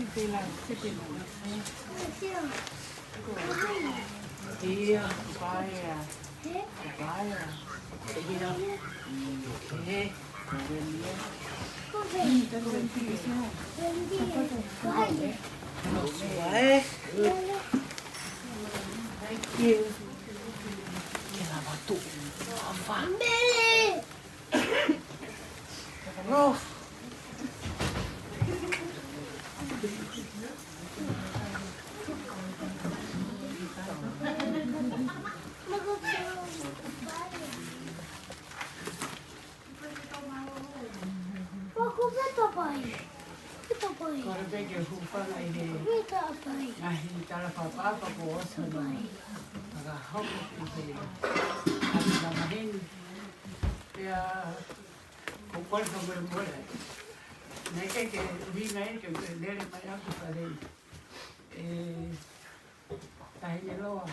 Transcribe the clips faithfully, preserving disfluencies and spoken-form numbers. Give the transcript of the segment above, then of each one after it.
Pila, pila. Ia, papaya. Papaya. Ia. Eh. Papaya. Thank you. Kela watu. Afa. Mele. Rough. Kole pē ke u hūfanga ʻi he ngaahi tala fakaʻapaʻapa kuo ʻosi hono fakahoko ʻi he ʻapi lama heni. Pea ʻoku ou kole fakamolemole. Naʻe ʻikai ke u ʻuhinga ai ke u lele mai au ki fale. ʻE Taʻahine Loa.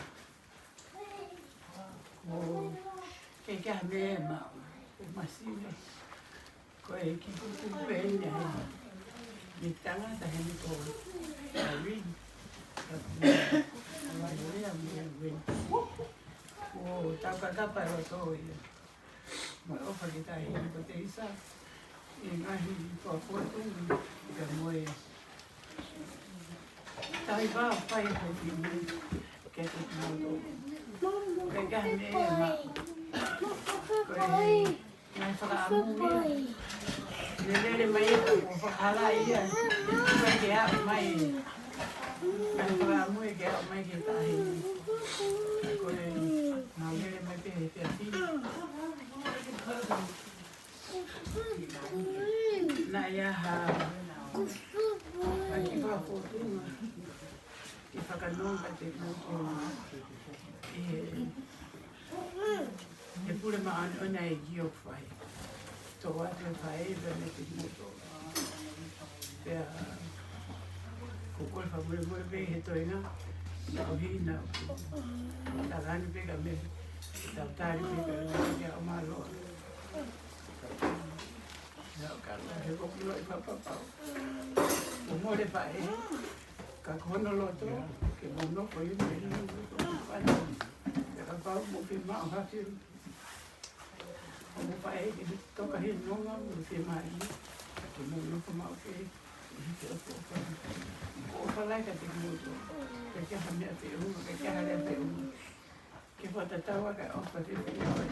ʻOku ʻikai ke ʻi ai ha meʻa ʻe maʻu, ʻe masiva. Ko e kiʻi kupu pē ʻeni ʻa e tangata heni ko Irene. Ka ko e lea mo e Irene. ʻOku tau kakapa e loto ia. Mo e ʻofa ki he Taʻahine ko Teisa. ʻI he ngaahi fakafotunga ia mo e tauhi fai fai ki mui ke te mau tō. Ke kaha me ʻe ma. Ko e ngaahi fakaʻamu ia. Lelele mai e ka ko fakahalaʻi ia. Ko e ke aʻu mai. Ngaahi fakaʻamu ia ke aʻu mai ki he Taʻahine. Ko e ngaahi lele mai pē he fiafia. Naʻe ʻi ai ha kiʻi fakafotunga, kiʻi fakanonga te mau tō ʻi he, he pule māʻoniʻoni ʻa e ʻEiki ʻoku fai. Tō atu e faʻē pea mei te kimoutolu. Pea ʻoku ou kole fakamolemole pē he toenga, naʻa ku hina, tala ʻeni pē ka mei, tau tali pē ka mei ke ʻomaloa. Naʻa ku kalo he ʻoku ʻiloʻi fakapapau. ʻOku mole faʻē, ka ko hono loto, ke mou nofo ʻi mei he loto. Pea kapau ʻoku mou fiemaʻu ha fiu. ʻOku mou faʻē ke toka he nonga mo fiemaʻu. Ke mou nofo maʻu ke, ke ʻofa. Ko e ʻofa lahi kiate kimoutolu. Pea ʻikai ha meʻa feʻunga, pea ʻikai ha lea feʻunga. Ke fakatatau ʻa e ʻofa ke fai.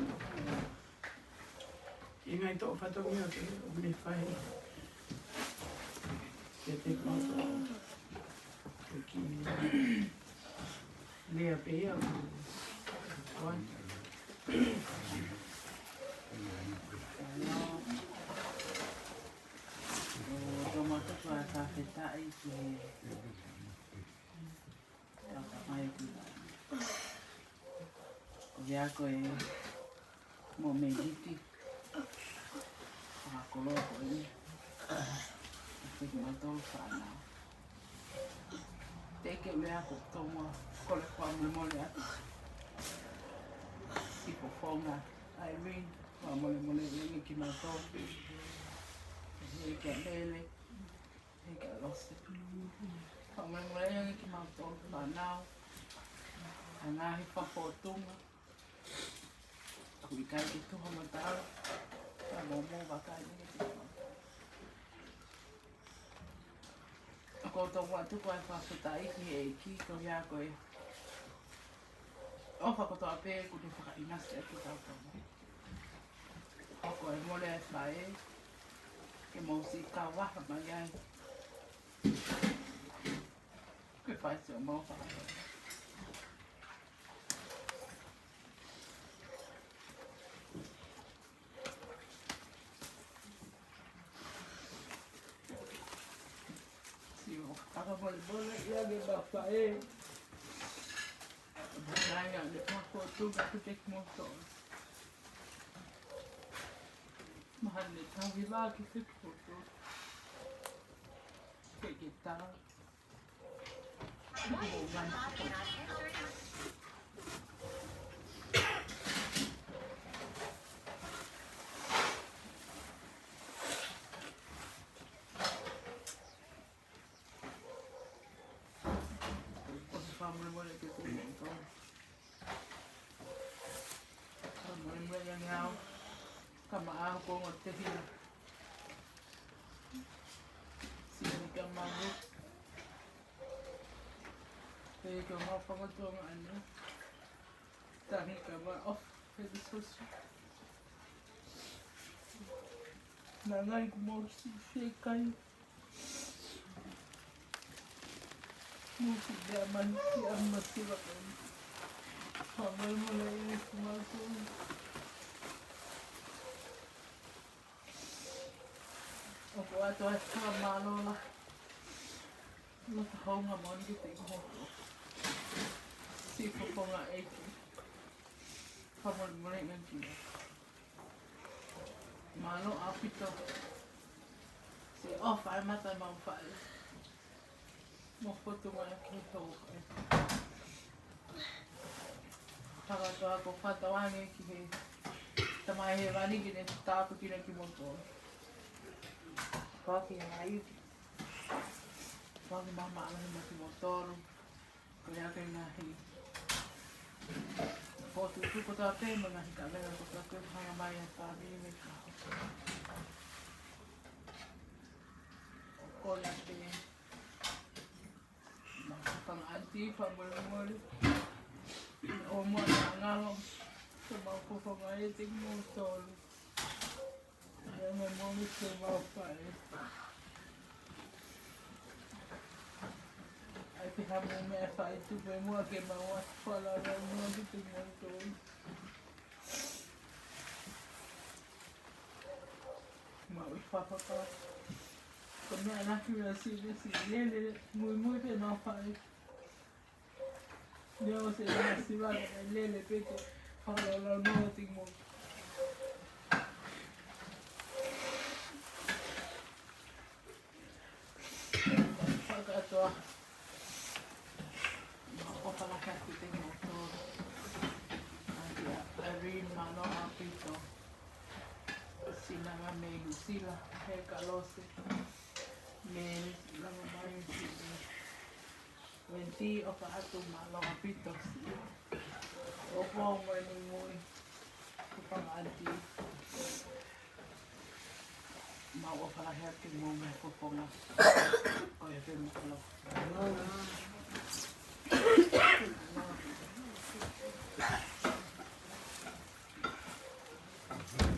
ʻI he ngaahi toʻo fatongia ke ʻoku ne fai. Ke te koto. Ke ki lea pē ia ʻo koa. ʻO tō mātou fakafetaʻi ki he Tau ka mai ki ko ia ko e mo me hiti. Fakakoloa ko eni. Fiki mātou fānau. Teke mea ko Tonga, kole fakamolemole atu. Siʻi fofonga, Irene, fakamolemole eni ki mātou. He kia Mele. He kia Lose. Fakamolemole ange ki mātou fānau. ʻA e ngaahi fakafotunga. ʻOku ʻikai ke tuha matala. Ka mou mou vakai ange ki mātou. ʻOku ou tō atu ko e fakafetaʻi ki he ʻEiki ko ia ko e ʻofa kotoa pē kuo ne fakaʻinasi atu kiate kitautolu. ʻOku ʻi ai mole e faʻē, ke mou siʻi kau vaha mai ai. Ke fai siʻomou fakafetaʻi. Siʻi fakamolemole ia ke ma faʻē. Mai ʻa e fakafotunga kiate kimoutolu. Mahalo ne tauhi vā kiate kimoutolu. Ke ke tā. Fakamolemole ke te mou tau. Fakamolemole ange au. Ka maʻa au ko ngo te hina. Sini ka malu. Te ke mau fakatonga ane. Tangi ka ma off. He te sosu. Nā ngai ku mau si fekai. Musi dia man ki a masi wa kan. Fakamolemole i ni kumau tu. ʻOku ʻoatu ai e fakamālō. Loto hounga moʻoni ki te moto. Siʻi fofonga ʻEiki. Fakamolemole ange ki. Mālō ʻaupito. Siʻi ʻofa e mata mau fai. Mo fotu mai ki hou e. Fakatoa ko fata wange ki he Tamai Hēvani ke ne tāpuekina kimoutolu. Foaki e ngaahi uki. Foaki māmā ʻana he maki kimoutolu. Ko ia ke ngaahi. Fotu tu kotoa pē mo ngaahi kavenga kotoa pē hanga mai e fāmili me ka. Ko ia pē. Mau fanga anti, fakamolemole. ʻO mua na ngalo. Ke mau fofonga e te kimoutolu. Ia me moni ke mau fai. ʻAi pē ha mo me fai tu pē mua ke mau atu fala la mua ki te kimoutolu. Mau i fafaka. Ko mea na ki mea si, si, lele, mui, mui pē mau fai. Leo se na si va, lele pē ke. Fala la no te mo. Fakatoa. ʻOfa lahi atu ki te moto. Aunty Irene, mālō ʻaupito. Sina ngā mei Lucila, he ka Lose. Mei lava mai ki Wendy, ʻofa atu, mālō ʻaupito. ʻOfa mo e muimui. ʻOfa aunty. Mau ʻofa lahi atu mo e fofonga. Ko e fē mo kalo.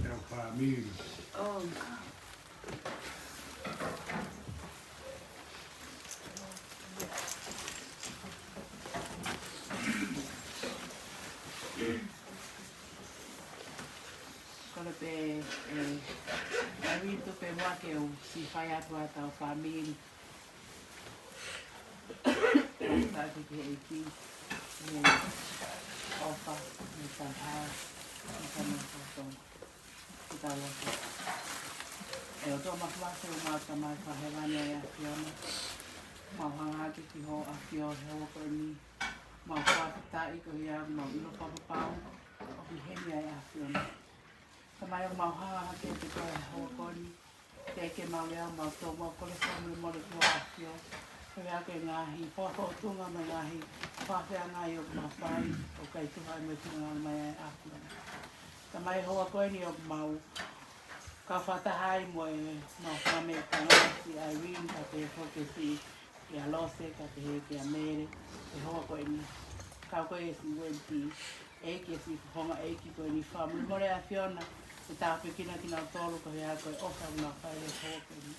Tau fāmili. Oh. Kole pē, ē, ʻai tuku pē muʻa ke u siʻi fai atu ʻa e tau fāmili. Tau ki he ʻEiki, mo e ʻofa, mo e tau hao, mo e tau mafakatau. Ke tau lotu. ʻE ʻOtua Māfimafi, ʻemau Tamai Fakahēvani ʻa e ʻAfiona. Mau hanga hake ki hoʻo ʻAfio he houa ko eni. Mau fakafetaʻi koeʻuhi ʻoku mau ʻilo fakapapau ʻoku ʻi heni ʻa e ʻAfiona. Tamai, ʻoku mau hanga hake atu ki he houa ko eni. Teʻeki ke mau lea, mau tō, mau kole fakamolemole ki hoʻo ʻAfio. Koeʻuhi ko e ngaahi fakafōtunga mo e ngaahi fakafeangai ʻoku mau fai, ʻoku ʻikai tuha ai mo e finangalo mai ʻa e ʻAfiona. Tamai, houa ko eni ʻoku mau kau fakataha ai mo e mau fāmili tangata, siʻi Irene, ka pehē foki siʻi kia Lose, ka pehē kia Mele, he houa ko eni. Kau ko e siʻi Wendy, ʻEiki, siʻi fofonga ʻEiki ko eni, fakamolemole ʻAfiona, ke tāpuekina kinautolu koeʻuhi ko e ʻofa ʻoku nau fai he houa ko eni.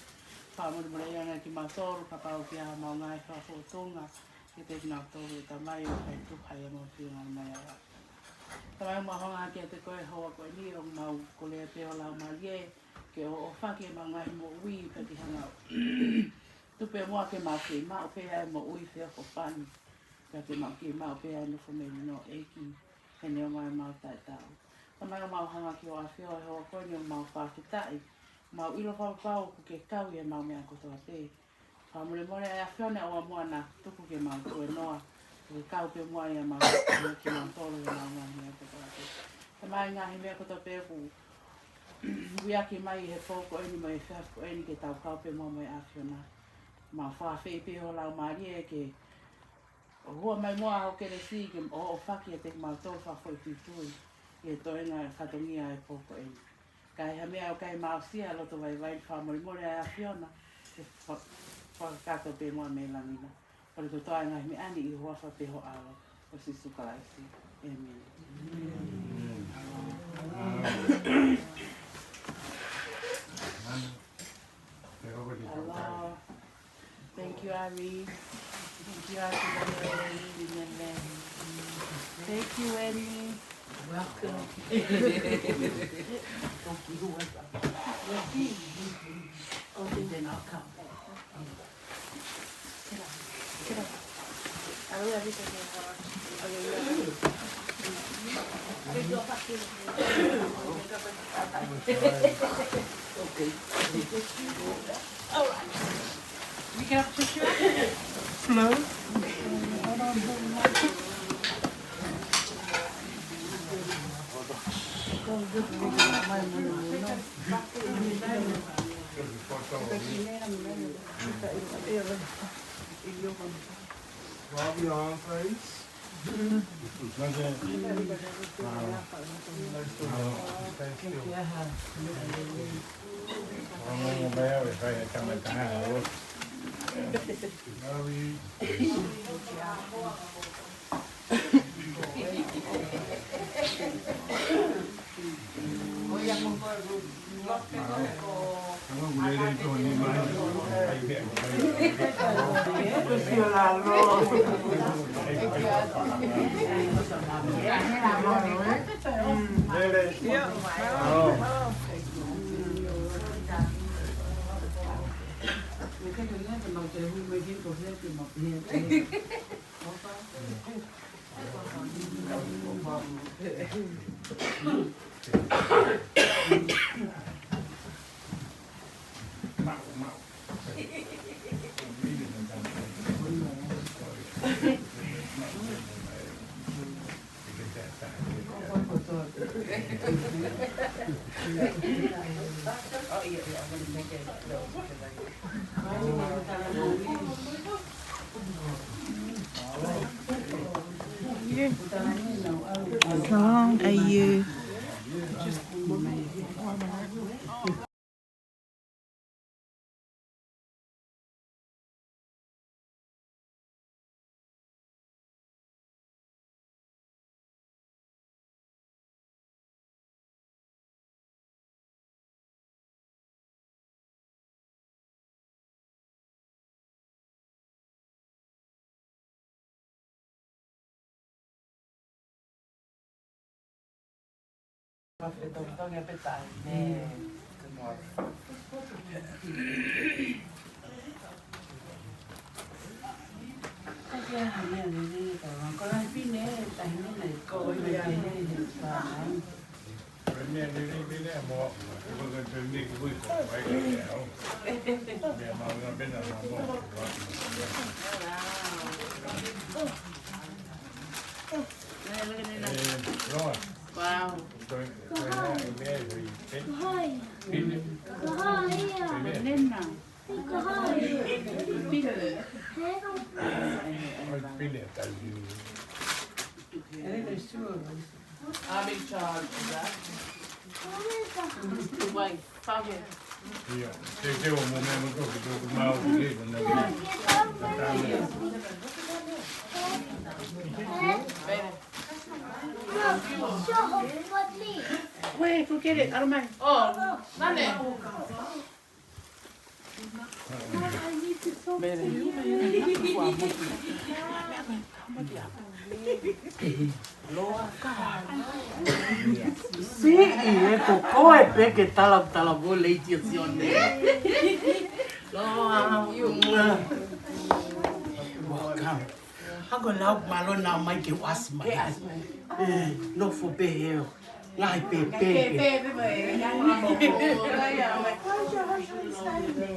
Fakamolemole ange kimautolu, kapau ʻoku ʻi ai haʻamau ngaahi fakafōtunga, kiate kinautolu ʻe Tamai, ʻoku ʻikai tuha ai mo e finangalo mai ʻa e ʻAfiona. Tamai, mau hanga hake kiate koe he houa ko eni, ʻoku mau kole pē ho Laumālie ke ʻoʻofaki ʻemau ngaahi moʻui, pea ke hanga ʻo tuku pē muʻa ke mau kei maʻu pē ʻa e moʻui feʻofoʻofani. Pea ke mau kei maʻu pē ʻa e nofo melino, ʻEiki, he neongo ʻemau taʻetaau. Tamai, ʻoku mau hanga ki hoʻo ʻAfio he houa ko eni, ʻoku mau fakafetaʻi. Mau ʻilo fakapapau ʻoku ke kau ʻi heʻemau meʻa kotoa pē. Fakamolemole ʻa e ʻAfiona, ʻoua muʻa naʻa tuku ke mau tuēnoa, ke kau pē muʻa ʻi heʻemau, kimautolu ʻi heʻemau ngaahi meʻa kotoa pē. Tamai, ngaahi meʻa kotoa pē ʻoku liʻaki mai he pō ko eni mo e efiafi ko eni, ke tau kau pē muʻa mo e ʻAfiona. Mau fakaafeʻi pē ho Laumālie ke Hua mai muʻa ʻa hoʻo kelesi ke ʻoʻofaki ʻiate kimautolu fakafoʻituitui ʻi he toenga e fatongia e pō ko eni. Ka ʻi ha meʻa ʻoku ʻikai maʻusia, loto vaivai, fakamolemole ʻa e ʻAfiona, ke fa-, fakakakato pē muʻa mei langi na. Kole kotoa e ngaahi meʻa ni ʻi he huafa pē ho ʻAlo ko Sīsū Kalaisi. ʻĒmeni. Hello. Thank you, Ari. Thank you, Ari. Thank you, Wendy. Welcome. Oh, then I'll come. Get up. Get up. I don't have anything in her. Okay. All right. We get up to you? Hello? Robbie on, please. Thank you. Robbie. As long as you Wow. Kahai. Kahai, ia. Kahai. Pine. Hē? I'm in charge of that. Wai, fave. Ia, ke ke o mo me mo to ke to mau ke ke na. Pere. Wait, go get it. Out of mine. Oh, nane. Siʻi, ē, ko koe pē ke tala, tala mo Lady Sione. Loa. Welcome. Hako lau mālō naʻa mai ke u ʻasi mai. Ke ʻasi mai. Ē, nofo pē ē. Ngaahi pēpē. Pēpē, pēpē.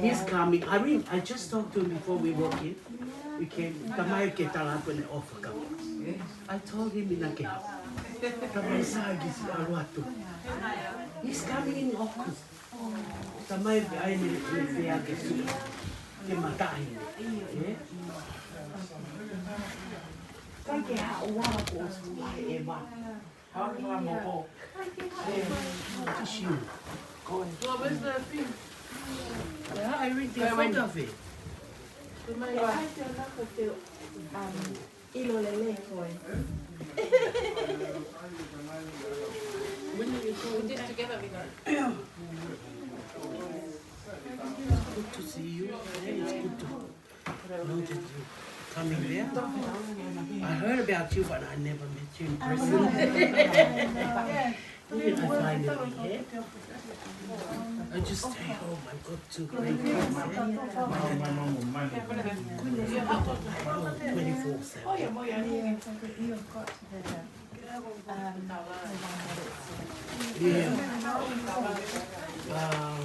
He's coming. Irene, I just talked to him before we walk in. We came. Tamai ke tala atu ʻene ʻofa ka. I told him ina ke. Tamai sa ki si alo atu. He's coming in August. Tamai pe ai ne, ne pea ke su. Ke mataʻi. Ē? How do you want to go? Tissue. Go and Well, where's the thing? Yeah, I read the Go and photography. The main one. Um, ʻilo lelei ko ē. When are you going? We're just together with her. Good to see you. It's good to know that you coming there. I heard about you, but I never met you in person. Even I finally here. I just stay home. I've got two great kids, eh? My mom, my mom, my mom. Twenty-four seven. Yeah. Um,